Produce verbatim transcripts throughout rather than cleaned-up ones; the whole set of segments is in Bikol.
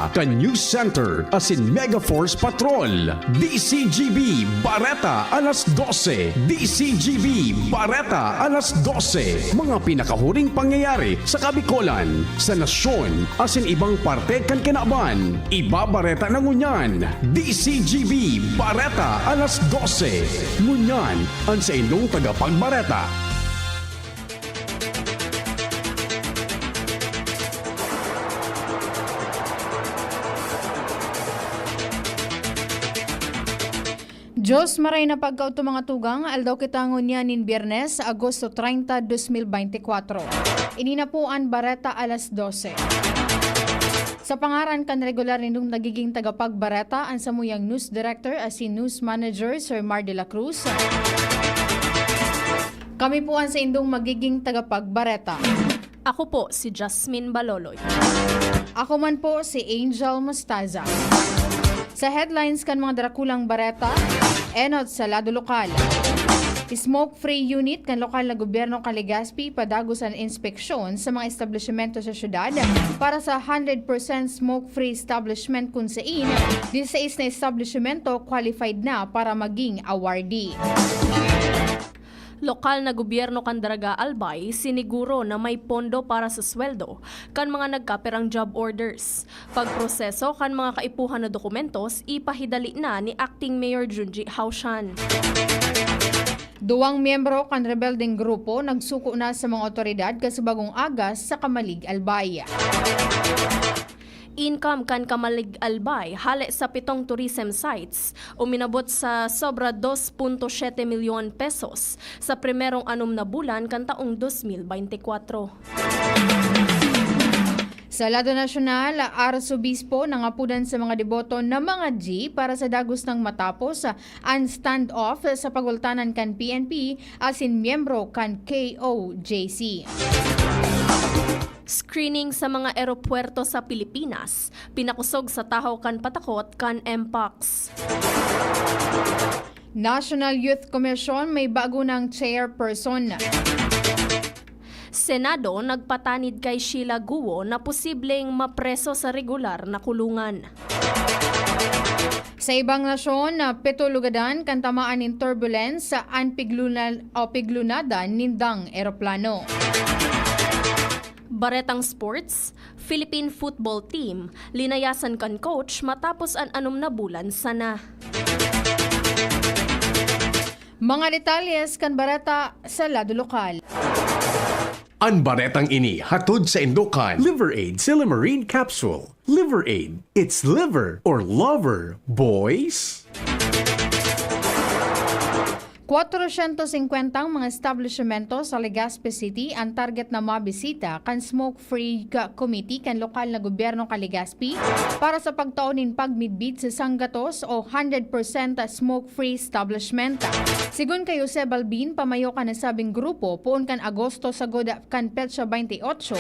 Kan News Center asin Mega Force Patrol. D C G B Bareta alas dose. D C G B Bareta alas dose. Mga pinakahuring pangyayari sa Kabikolan, sa nasyon, asin ibang parte kan kinaban. Ibabareta na ngunyan. D C G B Bareta alas dose. Ngunyan, an saindong tagapagbareta. Dios, maray na pagkaodto, mga tugang, aldaw kita ngunyan nin Biyernes, Agosto treinta, dos mil beintikwatro. Ini na po an Bareta alas dose. Sa pangaran kan regular nindong nagiging tagapagbareta, an samuyang news director asin news manager, Sir Mar de la Cruz. Kami po an saindong magiging tagapagbareta. Ako po si Jasmine Baloloy. Ako man po si Angel Mostaza. Sa headlines kan mga drakulang bareta, enot sa lado lokal. Smoke-free unit kan lokal na gobyerno kan Legazpi padagos an inspeksyon sa mga establisimento sa syudad para sa hundred percent smoke-free establishment, kun sain disisais na establisimento qualified na para maging awardee. Lokal na gobyerno kan Daraga Albay siniguro na may pondo para sa sweldo kan mga nagkapirang job orders. Pagproseso kan mga kaipuhan na dokumentos ipahidali na ni Acting Mayor Junji Haushan. Duwang miyembro kan rebeldeng grupo nagsuko na sa mga awtoridad kan Bagong Agas sa Camalig, Albay. Income kan Camalig, Albay, hale sa pitong tourism sites, uminabot sa sobra dos punto siyete milyon pesos sa primerong anom na bulan kan taong dos mil beintikwatro. Sa lado nasyonal, Arsobispo nangapodan sa mga deboto na mga G para sa dagos nang matapos an standoff sa pagultanan kan P N P asin miyembro kan K O J C. Screening sa mga eropuwerto sa Pilipinas, pinakosog sa tahaw kan patakot kan Mpox. National Youth Commission may bago nang chairperson. Senado nagpatanid kay Sheila Guo na posibleng mapreso sa regular na kulungan. Sa ibang nasyon, pito lugadan kan tamaan nin turbulence an pigluna-, o piglunadan nindang eroplano. Baretang sports, Philippine football team, linayasan kan coach matapos an anom na bulan sana. Mga detalye kan bareta sa lado lokal. An baretang ini hatod saindo kan Liver Aid Silymarin Capsule. Liver Aid, it's liver or lover, boys! Kwatrosyentos singkwenta ang mga establisimento sa Legazpi City an target na mabisita kan Smoke Free Committee kan lokal na gobyerno kan Legazpi para sa pagtao nin pagmidbid sa sanggatos o hundred percent smoke-free establishment. Sigon kay Jose Balbin, pamayo kan nasabing grupo, poon kan Agosto sagkod kan petsa twenty-eight,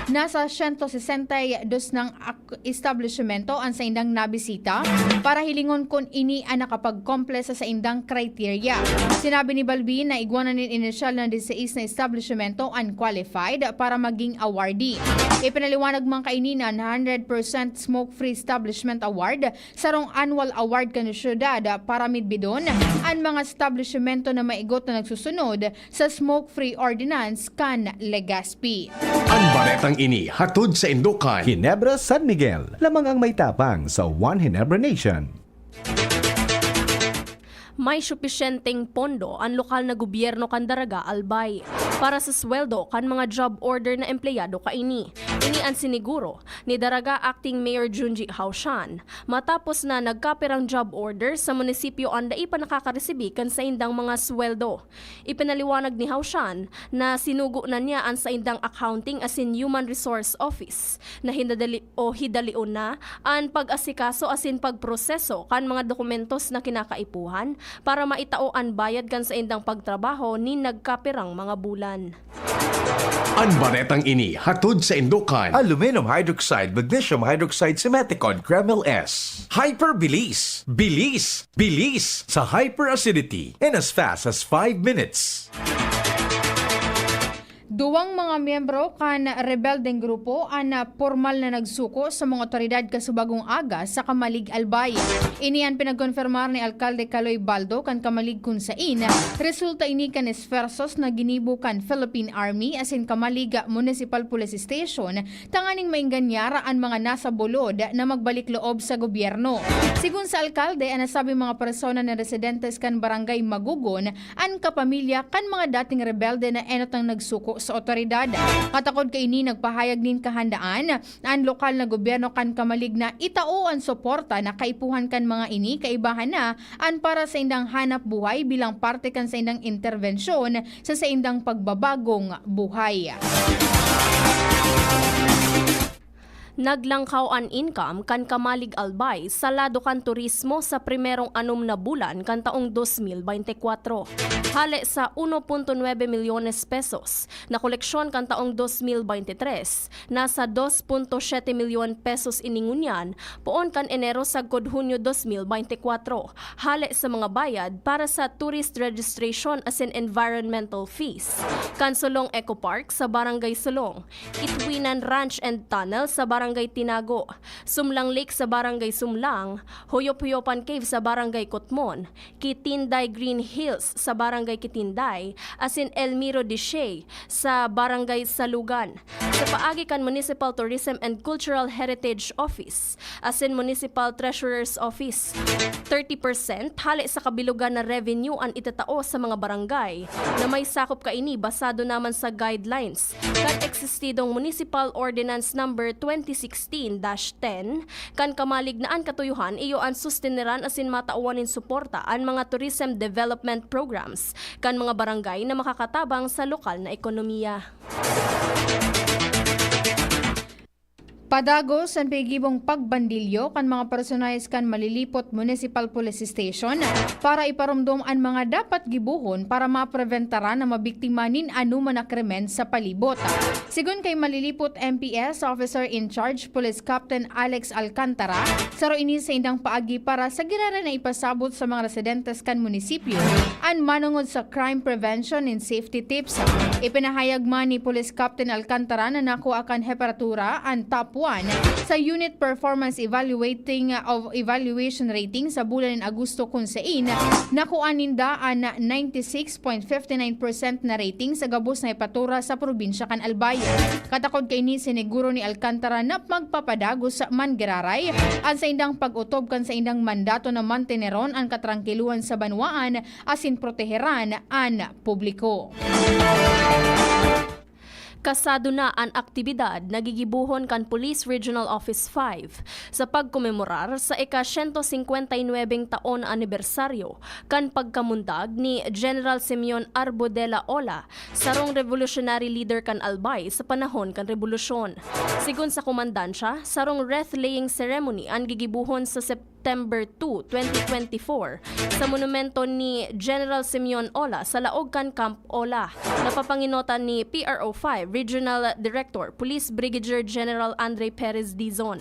nasa siyento sesenta y dos nang ak-, establishmento an saindang nabisita para hilingon kun ini an nakapag-comply sa saindang kriteriya. Sinabi ni Balbin na igwa na nin inisyal na disisais na establishmento an qualified para maging awardee. Ipinaliwanag man kaini na an hundred percent smoke-free establishment award, sarong annual award kan syudad para midbidon an mga establishmento na maigot na nagsusunod sa smoke-free ordinance kan Legazpi. An baretang ini hatod saindo kan Ginebra San Miguel, lamang ang may tapang sa One Ginebra Nation. May supisyenteng pondo an lokal na gobyerno kan Daraga, Albay para sa sweldo kan mga job order na empleyado kaini. Ini an siniguro ni Daraga Acting Mayor Junji Haushan, matapos na nagkapirang job order sa munisipyo an dai pa nakakaresibi kan saindang mga sweldo. Ipinaliwanag ni Haushan na sinugo na niya an saindang Accounting asin Human Resource Office na hinadali o hidalion na an pag-asikaso asin pagproseso kan mga dokumentos na kinakaipuhan para maitao an bayad kan saindang pagtrabaho nin nagkapirang mga bulan. An baretang ini hatod saindo kan Aluminum Hydroxide, Magnesium Hydroxide, Simeticone, Kremil S. Hyperbilis, bilis, bilis sa hyperacidity in as fast as five minutes. Duwang mga miyembro kan rebeldeng grupo an pormal na nagsuko sa mga otoridad kasubagong aga sa Camalig, Albay. Ini an pinagkonfirmar ni Alkalde Caloy Baldo kan Camalig, kun sain resulta ini kan esfuerzos na ginibo kan Philippine Army asin Camalig Municipal Police Station tanganing maenganyar an mga nasa bulod na magbalik loob sa gobyerno. Sigon sa alkalde, an nasabing mga persona na residentes kan Barangay Magugon an kapamilya kan mga dating rebelde na enot ang nagsuko sa otoridad. Katakod kaini, nagpahayag nin kahandaan an lokal na gobyerno kan Camalig na itao an suporta na kaipuhan kan mga ini, kaibahan na an para sa indang hanap buhay bilang parte kan saindang interbensyon sa saindang pagbabagong buhay. Naglangkaw an income kan Camalig, Albay sa lado kan turismo sa primerong anom na bulan kan taong dos mil bente kwatro. Hale sa uno punto nuebe milyones pesos na koleksyon kan taong dos mil bente tres, nasa dos punto siyete milyon pesos ini ngunyan, poon kan Enero sagkod Hunyo dos mil bente kwatro, hale sa mga bayad para sa tourist registration asin environmental fees kan Solong Eco Park sa Barangay Solong, Itwinan Ranch and Tunnel sa Barangay Tinago, Sumlang Lake sa Barangay Sumlang, Huyop-Huyopan Cave sa Barangay Kutmon, Kitinday Green Hills sa Barangay Kitinday, asin Elmiro de Shea sa Barangay Salugan. Sa paagi kan Municipal Tourism and Cultural Heritage Office asin Municipal Treasurer's Office, thirty percent hale sa kabilugan na revenue an itatao sa mga barangay na may sakop kaini, basado naman sa guidelines kan existidong Municipal Ordinance Number twenty sixteen dash ten kan Camalig, na an katuyohan iyo an susteneran asin matawan nin suporta an mga tourism development programs kan mga barangay na makakatabang sa lokal na ekonomiya. Padagos an pigibong pagbandilyo kan mga personahes kan Malilipot Municipal Police Station para iparomdom an mga dapat gibohon para mapreventaran na mabiktima nin anoman na krimen sa palibot. Sigon kay Malilipot M P S Officer in Charge Police Captain Alex Alcantara, saro ini sa indang paagi para sa giraray na ipasabot sa mga residentes kan munisipyo an manongod sa crime prevention and safety tips. Ipinahayag man ni Police Captain Alcantara na nakua kan heparatura an top one sa Unit Performance Evaluating of Evaluation Rating sa bulan nin Agosto, kun sain nakua ninda an ninety six point fifty nine percent na rating sa gabos na heparatura sa probinsya kan Albay. Katakod kaini, siniguro ni Alcantara na magpapadagos man giraray an saindang pag-otob kan saindang mandato na manteneron an katrangkilohan sa banwaan asin proteheran an publiko. Kasado na an aktibidad na gigibohon kan Police Regional Office five sa pagkomemorar sa ika-siyento singkwenta y nuwebeng taon na anibersaryo kan pagkamundag ni General Simeon Arbodela Ola, sarong revolutionary leader kan Albay sa panahon kan rebolusyon. Sigon sa komandansya, sarong wreath-laying ceremony an gigibohon sa September two, twenty twenty-four, sa monumento ni General Simeon Ola sa laog kan Camp Ola, na papangenotan ni P R O five Regional Director Police Brigadier General Andre Perez Dizon.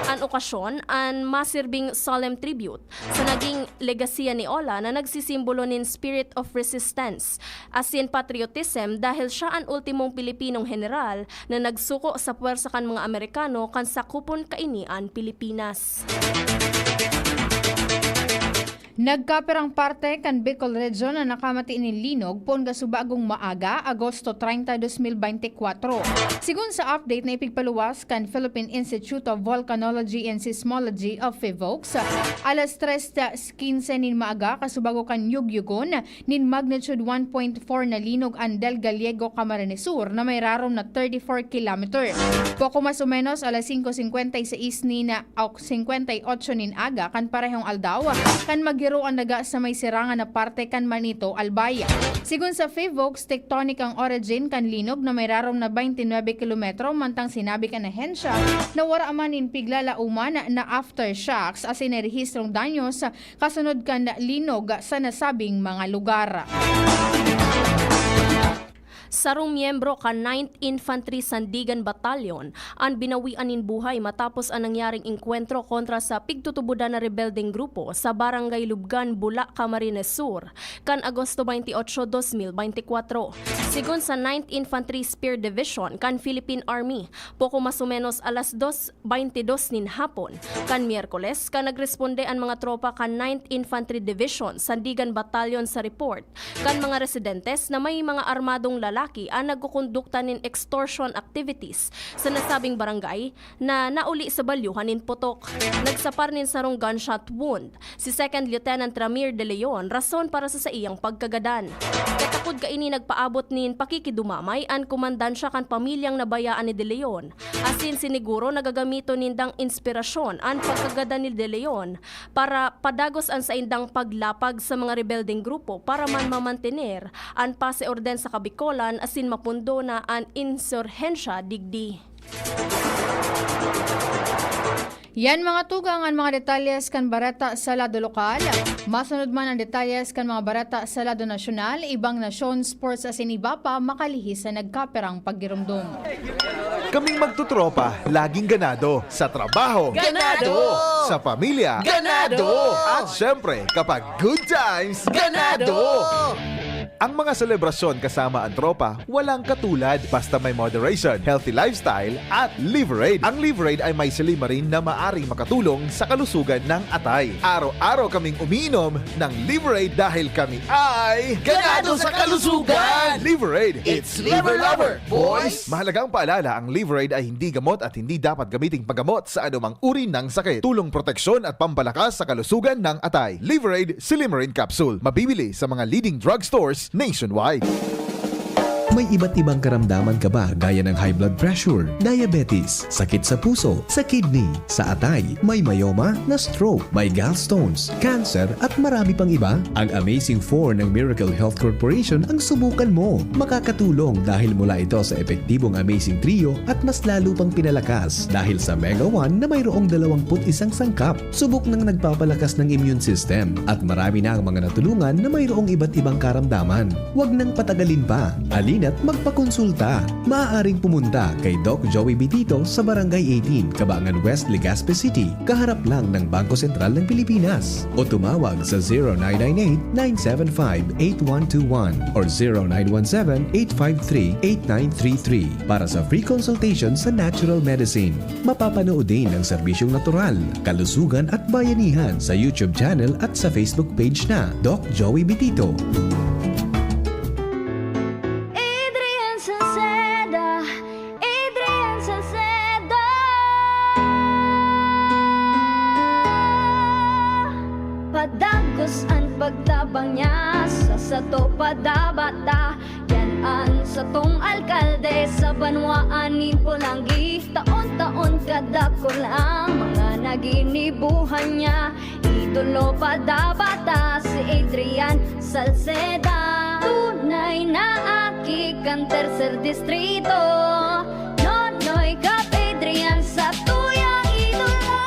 An okasyon an masirbing solemn tribute sa naging legasiya ni Ola na nagsisimbolo nin spirit of resistance asin patriotism, dahil siya an ultimong Pilipinong heneral na nagsuko sa pwersa kan mga Amerikano kan sakupon kaini an Pilipinas. Nagkapirang parte kan Bicol Region na nakamati nin linog poon kasubagong maaga, Agosto treinta, dos mil beintikwatro. Sigon sa update na ipigpaluwas kan Philippine Institute of Volcanology and Seismology o PHIVOLCS, alas tres quince nin maaga, kasubago kan yugyugon nin magnitude one point four na linog an Del Gallego, Camarines Sur, na may rarom na thirty-four kilometer. Poko mas o menos alas singko singkwenta y seis nin o singkwenta y otso nin aga kan parehong aldaw, kan maggiro an daga sa may sirangan na parte kan Manito, Albay. Sigon sa PHIVOLCS, tectonic ang origin kan linog na may rarom na twenty-nine kilometro, mantang sinabi kan ahensya na wara man nin piglalauman na aftershocks asin narehistrong danyos kasunod kan linog sa nasabing mga lugar. Sarong miyembro kan Ninth Infantry Sandigan Battalion an binawian nin buhay matapos an nangyaring engkwentro kontra sa pigtutubodan na rebeldeng grupo sa Barangay Lubgan, Bula, Camarines Sur, kan Agosto twenty-eight, dos mil bente kwatro. Sigon sa Ninth Infantry Spear Division kan Philippine Army, poko mas o menos alas dos bente dos nin hapon kan Miyerkules, kan nagresponde an mga tropa kan Ninth Infantry Division Sandigan Battalion sa report kan mga residentes na may mga armadong lalaki an nagkukondukta nin extortion activities sa nasabing barangay na nauli sa balyuhan nin putok. Nagsapar nin sarong gunshot wound si Second Lieutenant Ramir De Leon, rason para sa saiyang pagkagadan. Katakod kaini, nagpaabot nin pakikidumamay an komandansya kan pamilyang nabayaan ni De Leon, asin siniguro na gagamiton nindang inspirasyon an pagkagadan ni De Leon para padagos an saindang paglapag sa mga rebeldeng grupo para man mamantener an paz e orden sa Kabikolan asin mapundo na an insurhensya digdi. Yan, mga tugang, an mga detalles kan bareta sa lado lokal. Masunod man an detalles kan mga bareta sa lado nasyonal, ibang nasyon, sports asin iba pa, makalihi sa nagkapirang paggiromdom. Kaming magtutropa, laging ganado. Sa trabaho, Ganado! Sa pamilya, Ganado! At syempre, kapag good times, Ganado! Ang mga selebrasyon kasama ang tropa, walang katulad. Basta may moderation, healthy lifestyle, at Liverade. Ang Liverade ay may silymarin na maaring makatulong sa kalusugan ng atay. Araw-araw kaming umiinom ng Liverade dahil kami ay Ganado sa kalusugan! Liverade! It's Liver Lover, boys! Mahalagang paalala, ang Liverade ay hindi gamot at hindi dapat gamiting panggamot sa anumang uri ng sakit. Tulong, proteksyon at pampalakas sa kalusugan ng atay. Liverade Silymarin Capsule. Mabibili sa mga leading drugstores nationwide. May iba't ibang karamdaman ka ba, gaya ng high blood pressure, diabetes, sakit sa puso, sa kidney, sa atay, may myoma, na-stroke, may gallstones, cancer, at marami pang iba? Ang Amazing four ng Miracle Health Corporation ang subukan mo. Makakatulong dahil mula ito sa epektibong Amazing Trio at mas lalo pang pinalakas dahil sa Mega one na mayroong dalawampu't isang sangkap. Subok nang nagpapalakas ng immune system at marami na ang mga natulungan na mayroong iba't ibang karamdaman. Huwag nang patagalin pa. Halina't magpakonsulta. Maaaring pumunta kay Doc Joey Bitito sa Barangay eighteen, Cabangan West, Legazpi City, kaharap lang ng Bangko Sentral ng Pilipinas. O tumawag sa zero nine nine eight, nine seven five, eight one two one or zero nine one seven, eight five three, eight nine three three para sa free consultation sa natural medicine. Mapapanood din ang serbisyong natural, kalusugan at bayanihan sa YouTube channel at sa Facebook page na Doc Joey Bitito. Adrian Salceda, Adrian Salceda. Padagos an pagtabang niya sa sato padabata. Yan an satong alkalde sa banwaan nin Polangui. Taon-taon kadakul ang mga naginibuhan niya. Idolo padabata si Adrian Salceda. Tunay na aki kan tercer distrito. Nonoy Cap Adrian sa tuyang idolo.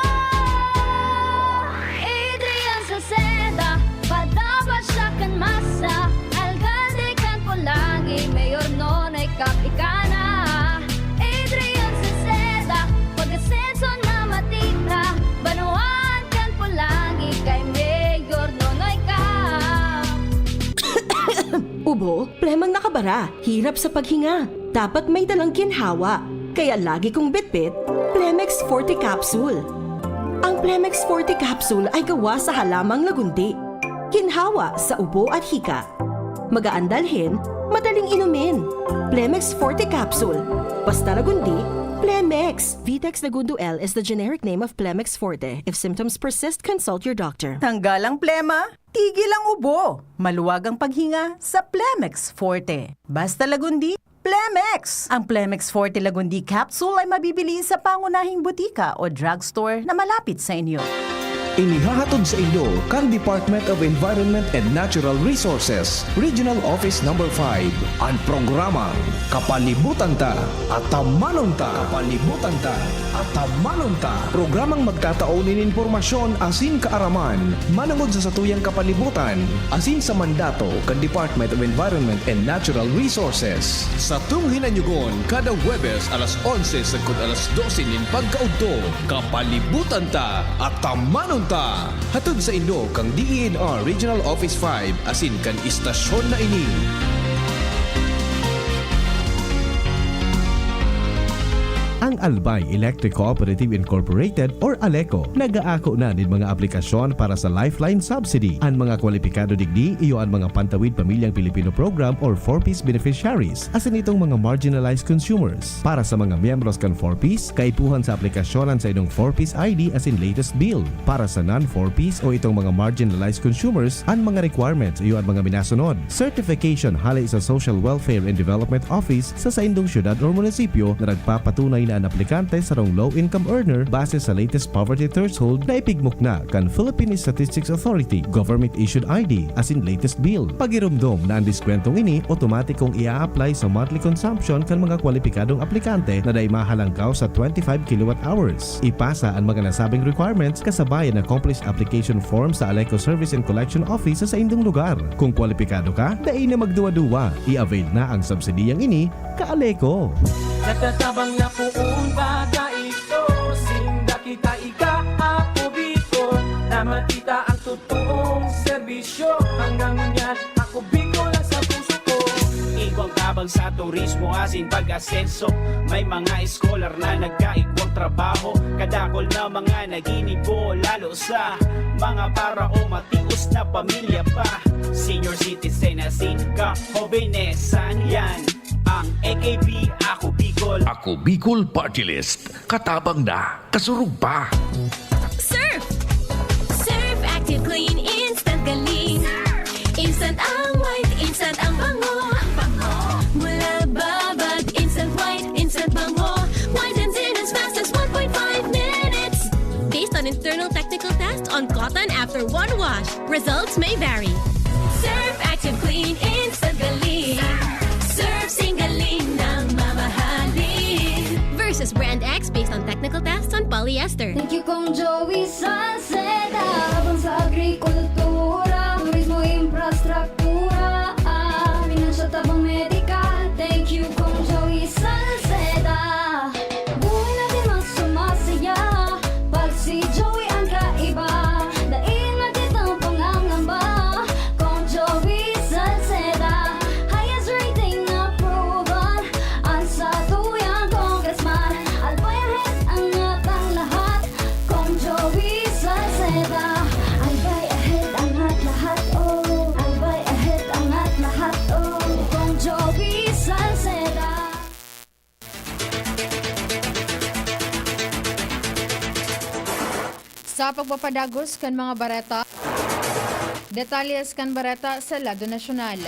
Adrian Salceda, padaba siya kan masa. Alkalde kan Polangui, Mayor Nonoy Cap ika na. Adrian Salceda, pag-asenso na matira. Banwaan kan Polangui kay Mayor Nonoy Cap. Ubo, plemang nakabara, hirap sa paghinga. Dapat may dalang ginhawa. Kaya lagi kong bitbit, Plemex Forte Capsule. Ang Plemex Forte Capsule ay gawa sa halamang lagundi. Ginhawa sa ubo at hika. Magaan dalhin, madaling inumin. Plemex Forte Capsule. Basta lagundi, Plemex! Vitex Lagundo L is the generic name of Plemex Forte. If symptoms persist, consult your doctor. Tanggal ang plema, tigil ang ubo. Maluwag ang paghinga sa Plemex Forte. Basta Lagundi, Plemex! Ang Plemex Forte Lagundi Capsule ay mabibili sa pangunahing butika o drugstore na malapit sa inyo. Inihahatod sa indo kan Department of Environment and Natural Resources, Regional Office Number five, an programang Kapalibutan Ta, Atamanon Ta. Kapalibutan Ta, Atamanon Ta. Programang magtatao nin impormasyon asin kaaraman manongod sa satuyang kapalibutan asin sa mandato kan Department of Environment and Natural Resources. Satong hinanyugon kada Huwebes alas onse sagkod alas dose nin pagkaudto. Kapalibutan Ta, Atamanon Ta! Hatod sa indo kan D E N R Regional Office five asin kan istasyon na ini. Ang Albay Electric Cooperative Incorporated or ALECO nag-aako na nin mga aplikasyon para sa Lifeline Subsidy. An mga kwalipikado digdi iyo an mga pantawid pamilyang Pilipino program or four Ps beneficiaries, asin itong mga marginalized consumers. Para sa mga miyembros kan four Ps, kaipuhan sa aplikasyon an saindong four Ps I D asin latest bill. Para sa non-four Ps o itong mga marginalized consumers, an mga requirements iyo an mga minasunod: certification hale sa Social Welfare and Development Office sa saindong syudad or munisipyo na nagpapatunay na an aplikante sarong low-income earner base sa latest poverty threshold na ipigmukna kan Philippine Statistics Authority, government-issued I D, asin latest bill. Pagiromdom na an diskwentong ini otomatikong i-a-apply sa monthly consumption kan mga kwalipikadong aplikante na dai mahalangkaw sa twenty-five kilowatt hours. Ipasa an mga nasabing requirements kasabay an accomplished application form sa ALECO Service and Collection Office sa saindong lugar. Kung kwalipikado ka, dai na magduwa-duwa. I-avail na ang subsidiyang ini, ka-ALECO. Natatabang na poon baga ito, sinda kita ika, Ako Bicol, na makita ang totoong serbisyo. Hanggang ngunyan, Ako Bicol ang sa puso ko. Igwang tabang sa turismo asin pag-asenso. May mga scholar na nagkaigwang trabaho. Kadakol na mga naginibo, lalo sa mga para o matios na pamilya pa. Senior citizen asin ka, hobenesan yan. Ang A K B, Ako Bicol. Ako Bicol Party List. Katabang na, kasurog pa. Surf! Surf Active Clean Instant Galing. Instant ang white, instant ang bango. Mula babad, instant white, instant bango. Whitens in as fast as one point five minutes. Based on internal technical test on cotton after one wash, results may vary. Surf Active Clean Instant Galing. Surf sing galing ng mamahalin. Versus Brand X based on technical tests on polyester. Thank you, Kong Joey Salceda. Habang sa agrikultura, turismo, infrastruktura, ah, pinansyal, tabang medikal. Thank you, Kong Joey Salceda. Buhay natin mas sumasaya pag si Joey ang kaiba. Dai na kitang pangangamba, Kong Joey Salceda. Highest rating approval, ang satuyang congressman. Albay ahead, angat ang lahat, Kong Joey Salceda. Albay ahead, angat lahat, oh. Albay ahead, angat lahat, oh. Kong Joey Salceda. Sa pagpapadagos kan mga bareta, detalles kan bareta sa lado nasyonal.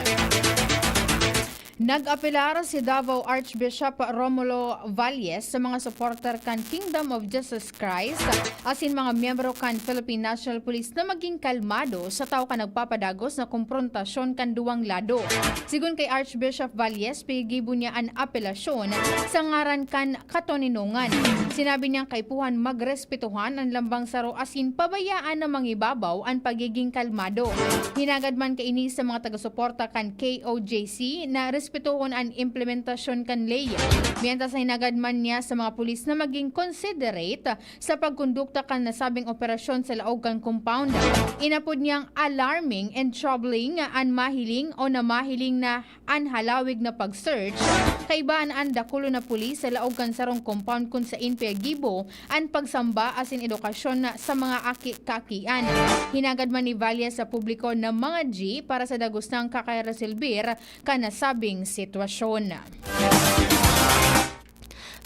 Nag-apelar si Davao Archbishop Romulo Valles sa mga suporter kan Kingdom of Jesus Christ asin mga miyembro kan Philippine National Police na magin kalmado sa tao kan nagpapadagos na komprontasyon kan duwang lado. Sigon kay Archbishop Valles, pinigibo niya an apelasyon sa ngaran kan katoninongan. Sinabi niyang kaipuhan magrespetuhan an lambang saro asin pabayaan na mangibabaw an pagiging kalmado. Hinagad man kaini sa mga taga-suporta kan K O J C na respetohon an implementasyon kan ley, mientras na hinagad man niya sa mga pulis na maging considerate sa pagkondukta kan nasabing operasyon sa laog kan compound. Inapod niyang alarming and troubling an mahiling o namahiling na an halawig na pag-search kaiba an dakulon na pulis sa laog kan sarong compound kun sain pinagibo an pagsamba asin edukasyon na sa mga aki kaakian. Hinagad man ni Valles sa publiko na mga G para sa dagos nang kakaresolbir kan nasabing sitwasyon.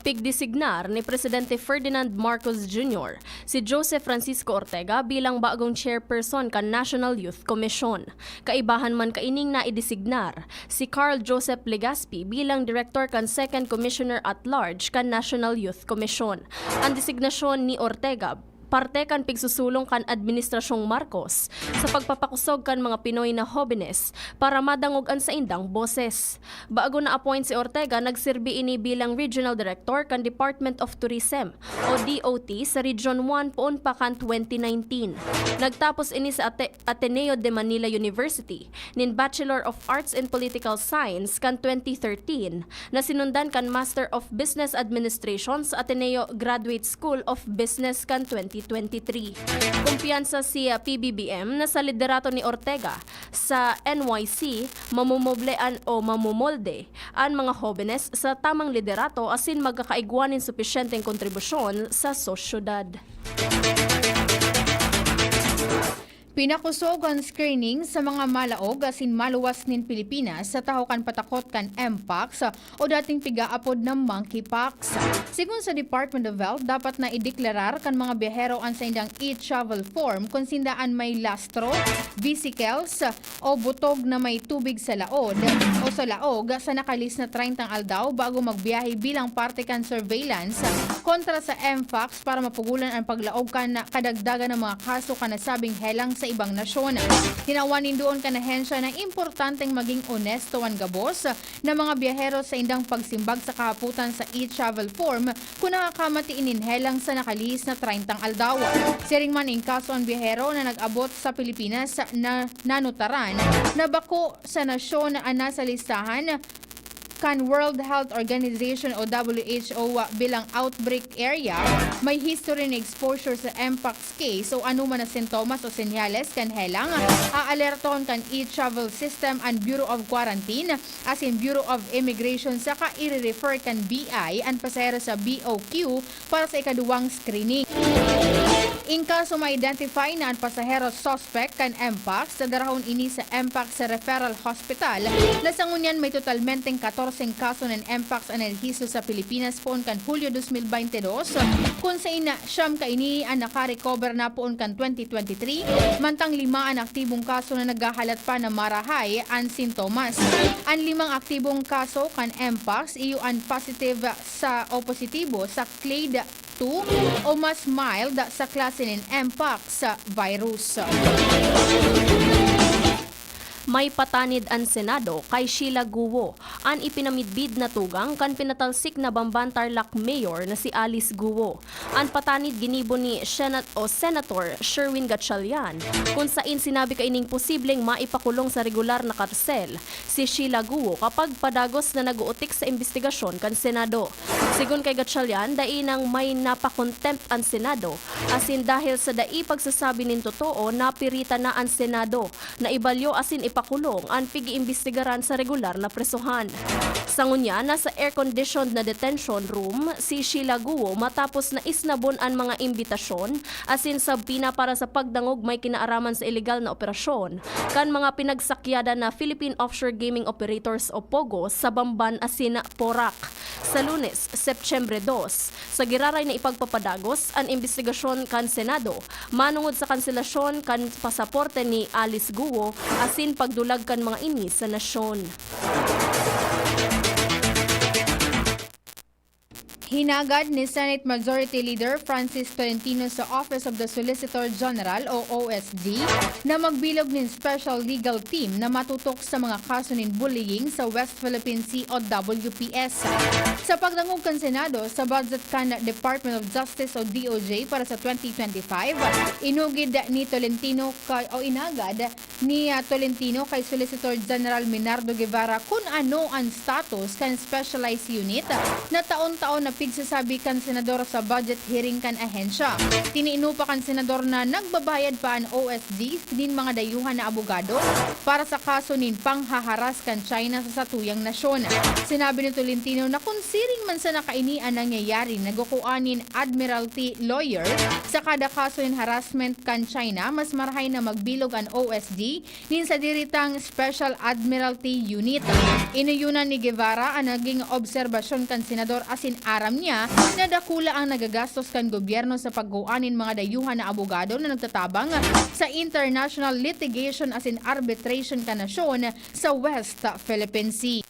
Pigdesignar ni Presidente Ferdinand Marcos Junior si Joseph Francisco Ortega bilang bagong chairperson kan National Youth Commission. Kaibahan man kaining naidesignar si Carl Joseph Legaspi bilang direktor kan Second Commissioner at Large kan National Youth Commission. An designasyon ni Ortega parte kan pigsusulong kan Administrasyong Marcos sa pagpapakosog kan mga Pinoy na hobenes para madangog an saindang boses. Bago na-appoint si Ortega, nagserbi ini bilang Regional Director kan Department of Tourism o D O T sa Region one poon pa kan twenty nineteen. Nagtapos ini sa Ate-, Ateneo de Manila University nin Bachelor of Arts in Political Science kan twenty thirteen, na sinundan kan Master of Business Administration sa Ateneo Graduate School of Business kan twenty twenty-three. Kumpiyansa si, ah, P B B M na sa liderato ni Ortega sa N Y C, mamomoble an o mamomolde an mga hobenes sa tamang liderato asin magkakaigwa nin supisyenteng kontribusyon sa sosyedad. Pinakosog an screening sa mga malaog asin maluwas nin Pilipinas sa tahaw kan patakot kan Mpox o dating pigaapod na monkeypox. Sigon sa Department of Health, dapat na ideklarar kan mga biyahero an saindang e-travel form kun sinda an may lastro, vesicles, o butog na may tubig sa laod o sa laog sa nakalihis na treyntang aldaw bago magbiyahe bilang parte kan surveillance kontra sa Mpox para mapugolan an paglaog kan kadagdagan ng mga kaso kan nasabing helang sa ibang nasyon. Tinawan nin duon kan ahensya na importanteng maging onesto an gabos na mga biyahero sa indang pagsimbag sa kahapotan sa e-travel form kun nakakamati nin helang sa nakalihis na treyntang aldaw. Siring man, ingkaso an biyahero na nag-abot sa Pilipinas na nanutaran na bako sa nasyon an nasa listahan kan World Health Organization o W H O bilang outbreak area, may history na exposure sa Mpox case o anoman na sintomas o senyales kan helang, aalertohon kan e-travel system an Bureau of Quarantine asin Bureau of Immigration saka ire-refer kan B I an pasahero sa B O Q para sa ikaduwang screening. In kaso ma-identify na an pasahero suspect kan Mpox, dadarahon ini sa Mpox Referral Hospital, na sa ngunyan may totalmenteng katorseng kaso nin Mpox an narehisto sa Pilipinas poon kan Hulyo dos mil baynte dos, kun sain na siyam kaini an naka-recover na poon kan twenty twenty-three, mantang lima an aktibong kaso na naghahalat pa na marahay an sintomas. An limang aktibong kaso kan Mpox iyo an positive sa o positibo sa clade two o mas mild sa klase nin Mpox virus. May patanid an Senado kay Sheila Guo, an ipinamidbid na tugang kan pinatalsik na Bamban Tarlac Mayor na si Alice Guo. An patanid ginibo ni Senat-, o Senator Sherwin Gatchalian, kun sain sinabi kaining posibleng maipakulong sa regular na karsel si Sheila Guo kapag padagos na nag-uutik sa imbestigasyon kan Senado. Sigon kay Gatchalian, dai nang may napakontempt an Senado, asin dahil sa dai pagsasabi nin totoo, napiritan na an Senado na ibalyo asin ipakulong an pig-iimbestigaran sa regular na presohan. Sa ngunyan, nasa air-conditioned na detention room si Sheila Guo matapos na isnabon an mga imbitasyon asin sabpina para sa pagdangog may kinaaraman sa ilegal na operasyon kan mga pinagsakyadan na Philippine Offshore Gaming Operators o POGO sa Bamban asin Porac. Sa Lunes, Setyembre dos, sa giraray na ipagpapadagos an imbestigasyon kan Senado manongod sa kanselasyon kan pasaporte ni Alice Guo asin pagdulag kan mga ini sa nasyon. Hinagad ni Senate Majority Leader Francis Tolentino sa Office of the Solicitor General o O S G na magbilog nin special legal team na matutok sa mga kaso nin bullying sa West Philippine Sea o W P S. Sa pagdangog kan Senado sa budget kan Department of Justice o D O J para sa twenty twenty-five, inugid ni Tolentino kay, o inagad ni, ah, Tolentino kay Solicitor General Minardo Guevara kun ano an status kan specialized unit na taon-taon na pigsasabi kan senador sa budget hearing kan ahensya. Tininupa kan senador na nagbabayad pa an O S G nin mga dayuhan na abogado para sa kaso nin panghaharas kan China sa satuyang nasyon. Sinabi ni Tolentino na kun siring man sana kaini an nangyayari, nagkukua nin Admiralty lawyer sa kada kaso nin harassment kan China, mas marahay na magbilog an O S G nin sadiri tang Special Admiralty Unit. Inoyonan ni Guevara an naging obserbasyon kan senador asin aram niya na dakula ang nagagastos kan gobyerno sa pagkua nin mga dayuhan na abogado na nagtatabang sa international litigation asin arbitration kan nasyon sa West Philippine Sea.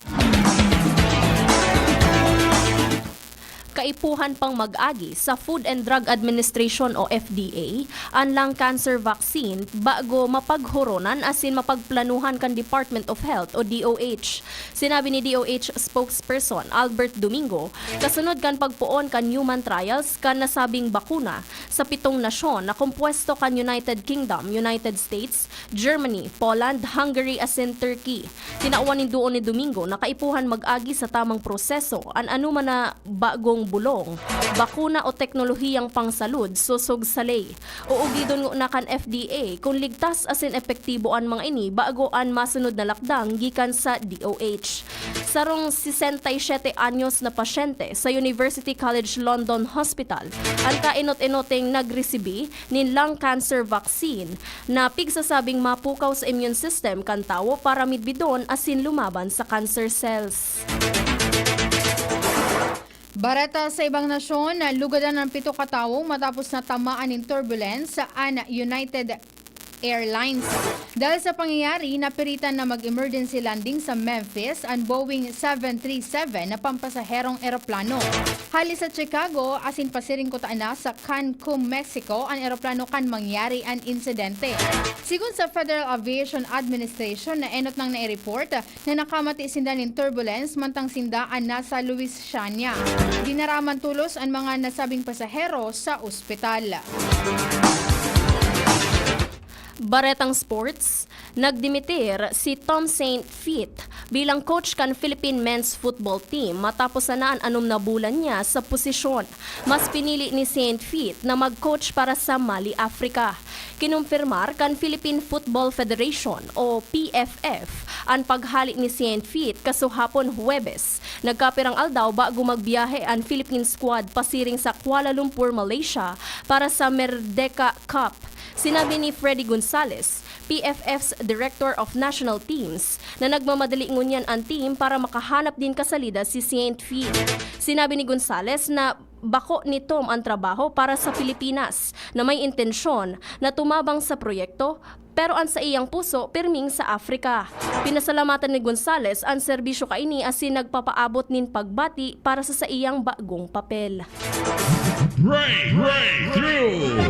Kaipuhan pang mag-agi sa Food and Drug Administration o F D A an lung cancer vaccine bago mapaghoronan asin mapagplanuhan kan Department of Health o D O H. Sinabi ni D O H spokesperson Albert Domingo, kasunod kan pagpoon kan human trials kan nasabing bakuna sa pitong nasyon na kompuesto kan United Kingdom, United States, Germany, Poland, Hungary asin Turkey. Tinawan nin duon ni Domingo na kaipuhan mag-agi sa tamang proseso an anoman na bagong bulong, bakuna o teknolohiyang pangsalud sosog sa ley. Uugidon ngona kan F D A kun ligtas asin epektibo an mga ini bago an masunod na lakdang gikan sa D O H. Sarong sesenta y siete anyos na pasyente sa University College London Hospital an kainot-inoting nagresibi nin lung cancer vaccine na pigsasabing mapukaw sa immune system kan tawo para midbidon asin lumaban sa cancer cells. Bareta sa ibang nasyon, lugadan an pito ka tawo matapos na tamaan nin turbulence an United Airlines. Dahil sa pangyayari, napiritan na mag-emergency landing sa Memphis an Boeing seven three seven na pampasaherong eroplano. Hali sa Chicago asin pasiring kutana sa Cancun, Mexico an eroplano kan mangyari an insidente. Sigon sa Federal Aviation Administration, naenot nang nai-report na nakamati sinda nin turbulence mantang sinda an nasa Louisiana. Dinaraman tolos an mga nasabing pasahero sa ospital. Baretang sports, nagdimitir si Tom Saint Fit bilang coach kan Philippine men's football team matapos sana an anom na bulan niya sa posisyon. Mas pinili ni Saint Fit na mag-coach para sa Mali, Africa. Kinumpirmar kan Philippine Football Federation o P F F an paghali ni Saint Fit kaso hapon, Huwebes. Nagkapirang aldaw bago magbiyahe an Philippine squad pasiring sa Kuala Lumpur, Malaysia para sa Merdeka Cup. Sinabi ni Freddy Gonzalez, P F F's Director of National Teams, na nagmamadali ngunyan an team para makahanap din kasalida si Saint Fit. Sinabi ni Gonzalez na bako ni Tom an trabaho para sa Pilipinas, na may intensyon na tumabang sa proyekto, pero an saiyang puso pirming sa Africa. Pinasalamatan ni Gonzalez an serbisyo kaini asin nagpapaabot nin pagbati para sa saiyang bagong papel. Break, breakthrough.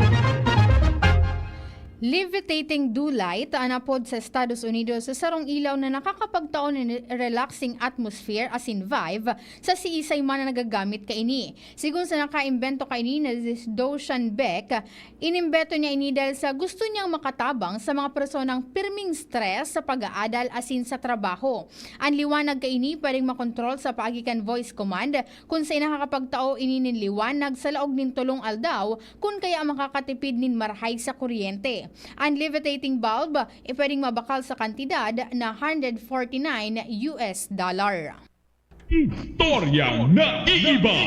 Levitating do light an apod sa Estados Unidos sa sarong ilaw na nakakapagtao nin relaxing atmosphere asin vibe sa siisay man na nagagamit kaini. Sigon sa nakaimbento kaini na si Doshan Beck, inimbeto niya ini dahil sa gusto niyang makatabang sa mga personang pirming stress sa pag-aadal asin sa trabaho. An liwanag kaini pwedeng makontrol sa paagi kan voice command, kun saen nakakapagtao ini nin liwanag sa laog nin tolong aldaw, kun kaya makakatipid nin marahay sa kuryente. An levitating bulb, e pwedeng mabakal sa kantidad na hundred forty-nine U S dollar. Istoryang naiiba.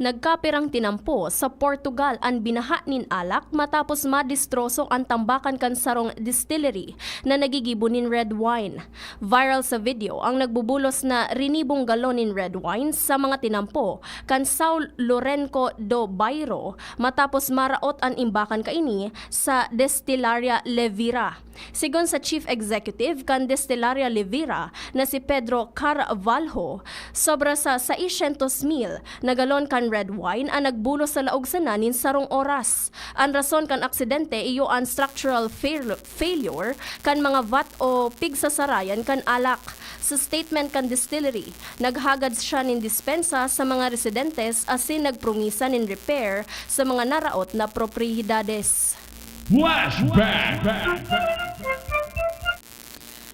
Nagkapirang tinampo sa Portugal an binaha nin alak matapos madistroso an tambakan kan sarong distillery na nagigibo nin red wine. Viral sa video ang nagbubulos na rinibong galon nin red wine sa mga tinampo kan São Lourenço do Bairro matapos maraot an imbakan kaini sa Destilaria Levira. Sigon sa Chief Executive kan Destilaria Levira na si Pedro Carvalho, sobra sa seiscientos mil na galon kan red wine an nagbulos sa laog sana nin sarong oras. An rason kan aksidente iyo an structural fail- failure kan mga vat o pigsasarayan kan alak. Sa statement kan distillery, naghagad siya nin dispensa sa mga residentes asin nagpromisa nin repair sa mga naraot na propriedades. Flashback.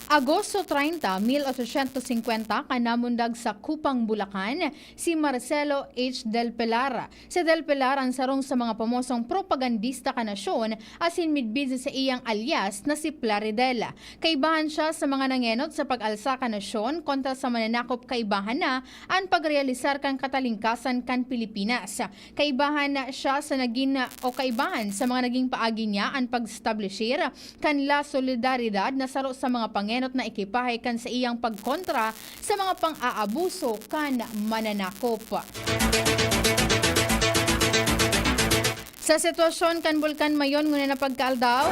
Agosto treinta, mil ochocientos cincuenta, kan namundag sa Kupang, Bulacan, si Marcelo H. Del Pilar. Si Del Pilar an sarong sa mga pamosong propagandista kan nasyon asin midbid sa saiyang alyas na si Plaridel. Kaibahan siya sa mga nangenot sa pag-alsa kan nasyon kontra sa mananakop. Kaibahan na an pagrealisar kan katalingkasan kan Pilipinas. Kaibahan na siya sa nagin o kaibahan sa mga naging paagi niya an pag-establishir kan La Solidaridad na saro sa mga pangenot na ekipahe kan saiyang pagkontra sa mga pang-aabuso kan mananakop. Sa sitwasyon kan Bulkan Mayon ngunyan na pagkaaldaw,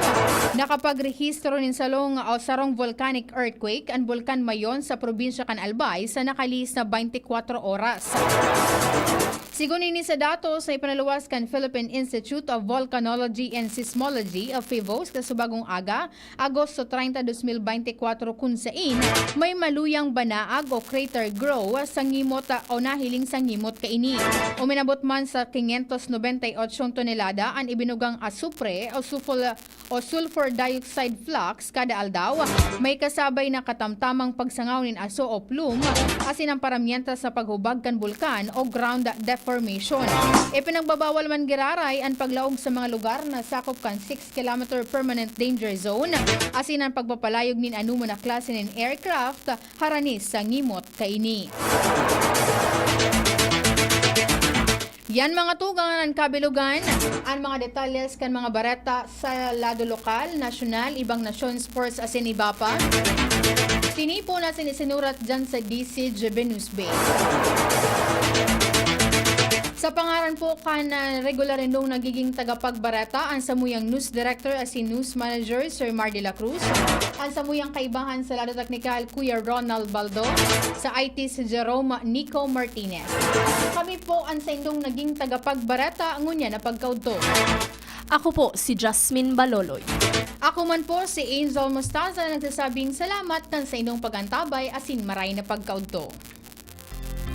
nakapagrehistro nin salong o sarong volcanic earthquake an Bulkan Mayon sa probinsya kan Albay sa nakalihis na twenty-four oras. Sigon ini sa datos na ipinaluwas kan Philippine Institute of Volcanology and Seismology o PHIVOLCS sa subagong aga, Agosto treinta, dos mil beintikwatro, kun sain may maluyang banaag o crater grow sa ngimot, ah, o nahiling sa ngimot kaini. Uminabot man sa quinientos noventa y ocho tonelada an ibinugang asupre o sulfur, o sulfur dioxide flux kada aldaw, may kasabay na katamtamang pagsangaw nin aso o plume, asin ang paramyenta sa paghubag kan bulkan o ground deformation. Ipinagbabawal man giraray an paglaog sa mga lugar na sakop kan six kilometer permanent danger zone, asin an pagpapalayog nin anoman na klase nin aircraft harani sa ngimot kaini. Yan, mga tugang, an kabilugan. An mga detalles kan mga bareta sa lado lokal, nasyonal, ibang nasyon, sports, asin iba pa, tinipon asin isinurat dyan sa D C G B News Bay. Sa pangaran po kan, ah, regular nindong nagiging tagapagbareta, an samuyang news director asin news manager, Sir Mar de la Cruz, an samuyang kaibahan sa lado teknikal, Kuya Ronald Baldo, sa I T, si Jerome Nico Martinez. Kami po an saindong naging tagapagbareta ngunyan na pagkaudto. Ako po si Jasmine Baloloy. Ako man po si Angel Mostaza na nagsasabing salamat kan saindong pag-antabay asin maray na pagkaudto.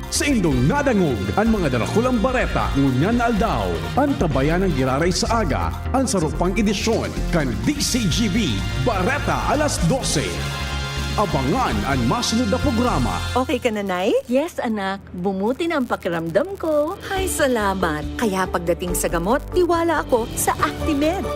Saindong nadangog an mga darakulang bareta ngunyan na aldaw. Antabayan an giraray sa aga an saro pang edisyon kan D C G B Bareta alas dose. Abangan an masunod na programa. Okay ka na, Nay? Yes, anak. Bumuti na ang pakiramdam ko. Ay, salamat. Kaya pagdating sa gamot, tiwala ako sa Actimed.